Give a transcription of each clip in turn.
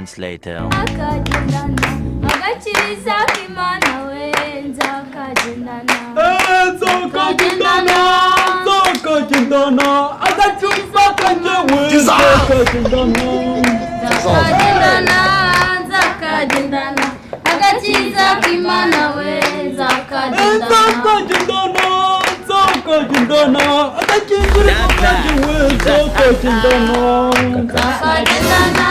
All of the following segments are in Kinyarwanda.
Moments later. Akagendana agakiza k'Imana we, nzakagendana. Nzakagendana, nzakagendana agacupa kanjye we, nzakagendana. Nzakagendana, nzakagendana agakiza k'Imana we, nzakagendana. Nzakagendana, nzakagendana agakingirizo kanjye we, nzakagendana. Nzakagendana,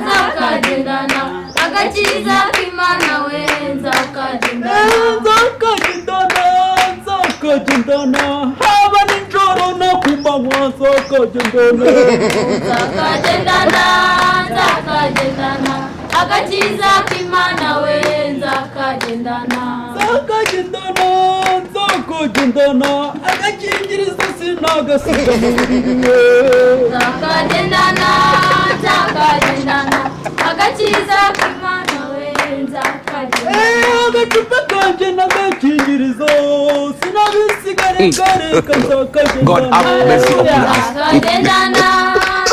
nzakagendana agakiza k'Imana we, nzakagendana. Nzakagendana, nzakagendana haba nijoro no ku manywa, nzakagendana. Nzakagendana, nzakagendana agakiza k'Imana we, nzakagendana. Nzakagendana, nzakagendana agakingirizo sinagasiga mu buriri we. Nzakagendana, nzakagendana agakiza k'Imana we, nzakagendana. Agacupa kanjye n'agakingirizo sinabisiga, reka reka, God nzakagendana. have mercy upon us. Nzakagendana,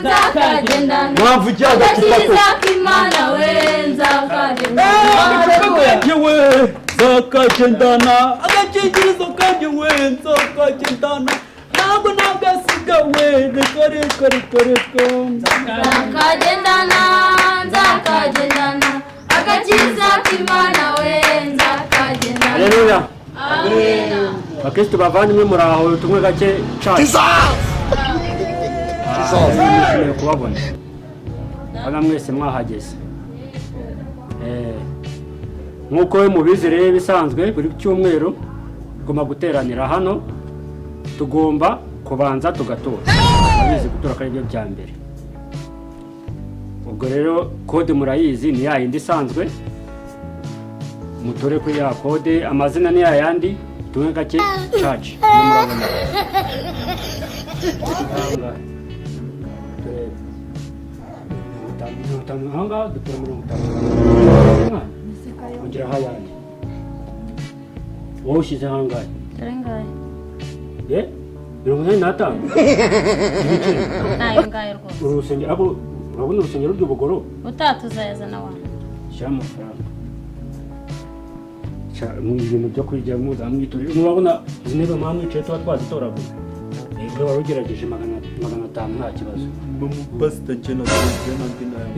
nzakagendana Mpamvu ujya agacupa ko agakiza k'Imana we, nzakagendana. Agacupa kanjye we, nzakagendana, agakingirizo kanjye we, nzakagendana, ntabwo nagasiga we, reka reka reka reka. Nzakagendana, nzakagendana agakiza k'Imana we, nzakagendana. Haleluya. Amen. Bakristo bavandimwe, muraho? Tumwe gake cacu. Nishimiye kubabona bana mwese mwahageze. Nk'uko mubizi rero, bisanzwe buri cyumweru tugomba guteranira hano, tugomba kubanza tugatura. Murabizi, gutura ko ari byo bya mbere. Ubwo rero code murayizi, ni ya yindi isanzwe, mutore kuri ya code. Amazina ni yayandi, Tumwe Gake Church. Niyo murabona. Ahangaha. Turebe. 50, 50, ahangaha dutura 50. Mwana, ongeraho ayandi. Wowe ushyize ahangahe? Dore ngayo. 85. Ibice. Nayo ngayo rwose. Uru rusengero ariko urabona urusengero rw'ubugoro. Utatuzayazana wanjye. Shyira amafaranga. Mu ibintu byo kujya muza mwiturire, murabona izi ntebe muba mwicaye tuba twazitoraguye. Yego, wari ugerageje 500, nta kibazo. Pasita, njye natunze n'andi nayo.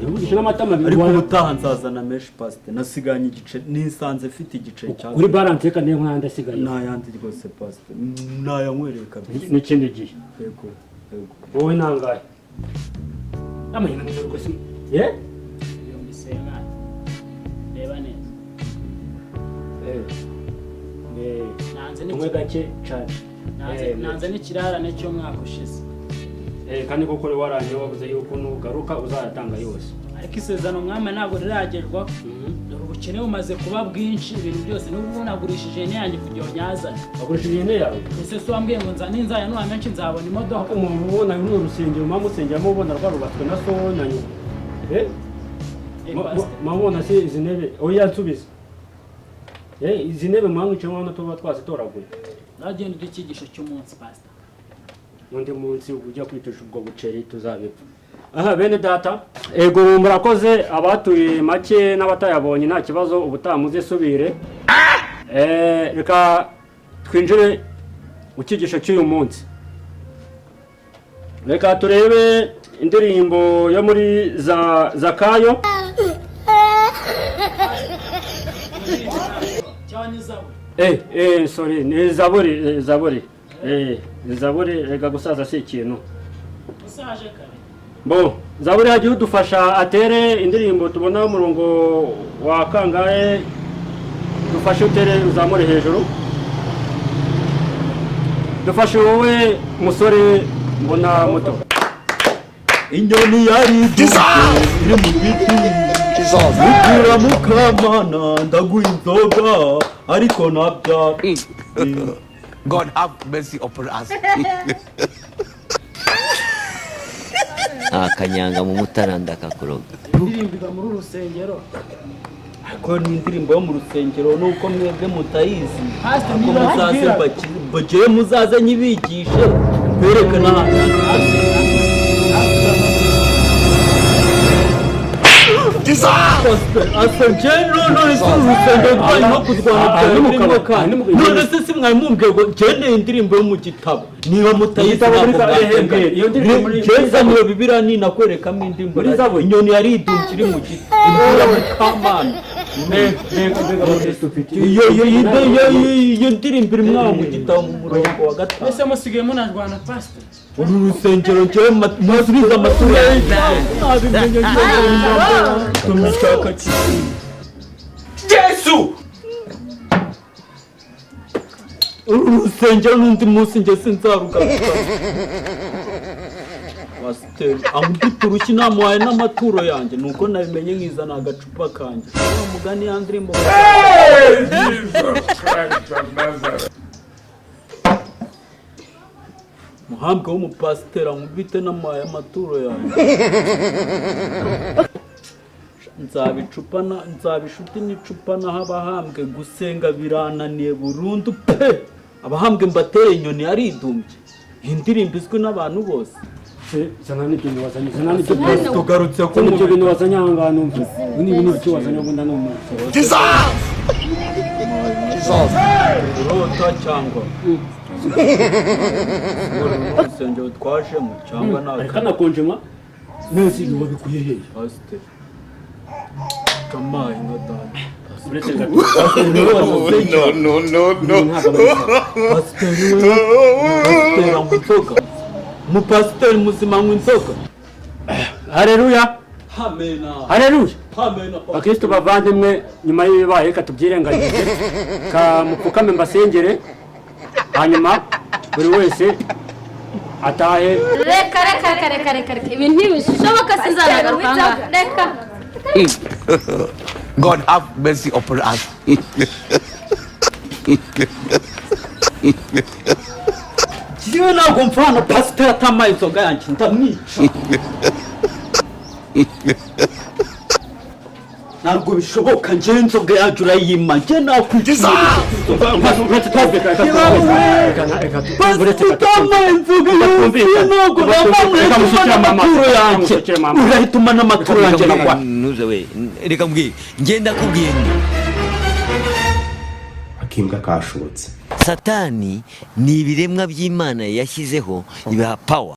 Uvugisha n'amatama abiri. Ariko ubutaha nzazana menshi, pasita. Nasiganye igice, nisanze mfite igice cya Kuri balance, reka niyo nk'ayandi asigaye. N'ayandi rwose, pasita, nayanywereye kabisa. N'ikindi gihe. Yego, yego. Wowe nangahe amahina rwose ye? 500. Reba neza. Nanze Tumwe Gake Church. Nanze n'ikirarane cy'umwaka ushize. Kandi koko wari warangiye, wavuze yuko nugaruka uzayatanga yose. Ariko isezerano mwami ntabwo riragerwaho. Dore ubukene bumaze kuba bwinshi, ibintu byose n'ubu nagurishije ihene yanjye kugira ngo nyazane. Wagurishije ihene yawe? Ese se wambwiye ngo ninzaya nuha menshi nzabona imodoka? Umuntu ubona runo rusengero muba musengeramo, ubona rwarubatswe na so na nyuma. Pastor. Mubona se izi ntebe? Oya, nsubiza. Izi ntebe muba mwicayemo hano tuba twazitoraguye? Nagenda uduha icyigisho cy'umunsi, pastor. Undi munsi ujya kwitusha ubwo buceri tuzabipfa. Aha bene data, ego, murakoze. Abatuye make n'abatayabonye nta kibazo, ubutaha muzisubire. Reka twinjire mu cyigisho cy'uyu munsi. Reka turebe indirimbo yo muri za Zakayo. Cyangwa ni zaburi? Sorry, ni Zaburi, Zaburi, ni Zaburi. Reka gusaza si ikintu. Usaje kare. Bo Zaburi hagiye udufasha atere indirimbo tubona umurongo wa kangahe? Dufashe utere, uzamure hejuru. Dufashe wowe musore mbona muto. Inyoni yari idutse iri mu biti ibwira mukamana: "Ndaguha inzoga ariko ntabya." God have mercy upon us. Akanyanga mu mutara ndakakuroga. Indirimbo iba muri uru rusengero? Ariko ni indirimbo yo mu rusengero, nuko mwebwe mutayizi. Pastor, Ariko niba muzaze bakubwira. Bagire, muzaze nyibigishe, mbereke n'ahantu. Asa njye none se uru rusengero rwanyu no kurwana Aha ni mu byari birimo kabari, aha kandi ni mu- none se si mwari mumbwiye ngo ngendeye indirimbo yo mu gitabo, niba mutayizi Igitabo muri ntabwo mbwira, iyo ndirimbo muri- Njye niyo Bibiliya ninakwerekamo indirimbo Muri Zaburi. Inyoni yaridumbye iri mu giti imbura mu kamana. Mbega mbega abakristo ufite! Iyo ndirimbo iri mwaho mu gitabo mu murongo wa 5. Mbese musigaye munarwana, pastor? Uru rusengero njyewe masubiza amaturo yanjye, nabimenye njyewe tumishaka. Jesu! Uru rusengero n'undi munsi njye sinzarugaruka. Pasiteri amubita urushyi, namuhaye n'amaturo yanjye, nuko nabimenye nkizana agacupa kanjye, wa mugani ya ndirimbo. Muhambwe w'umupasiteri amubite, namuhaye amaturo yanjye. Nzaba icupa na nzaba inshuti n'icupa, naho abahambwe gusenga birananiye burundu pe. Abahambwe mbateye inyoni yaridumbye, iyi ndirimbo izwi n'abantu bose. Zana n'ibyo bintu wazanye, zana n'ibyo bintu. Tugarutse ko Zana ibyo bintu wazanye aha ngaha numva. Ibi ni ibintu byo wazanye ubundi ni umuntu. Jesus! Jesus! Urota cyangwa urusengero twajemo cyangwa nta Ariko anakonjema neza, ibi wabikuye hehe? Pasiteri kamaye nka data. Uretse gato. No, no, no, no. Ntabwo ari sawa. Pasiteri we, pasiteri anywa inzoga? Umupasiteri muzima anywa inzoga? Haleluya! Amena. Haleluya! Amena. Bakristo bavandimwe, nyuma y'ibibaye reka tubyirengagize, kamupfukame mbasengere, hanyuma buri wese atahe. Reka reka reka reka reka reka, ibi ntibishoboka, sinzanagaruka aha ngaha, reka. God have mercy upon us. Njyewe ntabwo mvana pasiteri atamaye inzoga yanjye, ndamwica. Ntabwo bishoboka, njyewe inzoga yanjye urayima, njye nakwica. Pasiteri utamaye inzoga yuzuye, ntabwo urahita amaturo yanjye, urahita umana amaturo yanjye nagwa. Ntuze we, reka mbwire, ngenda kubwiye nti Akimbwa kashobotse. Satani ni ibiremwa by'Imana yashyizeho ibiha power.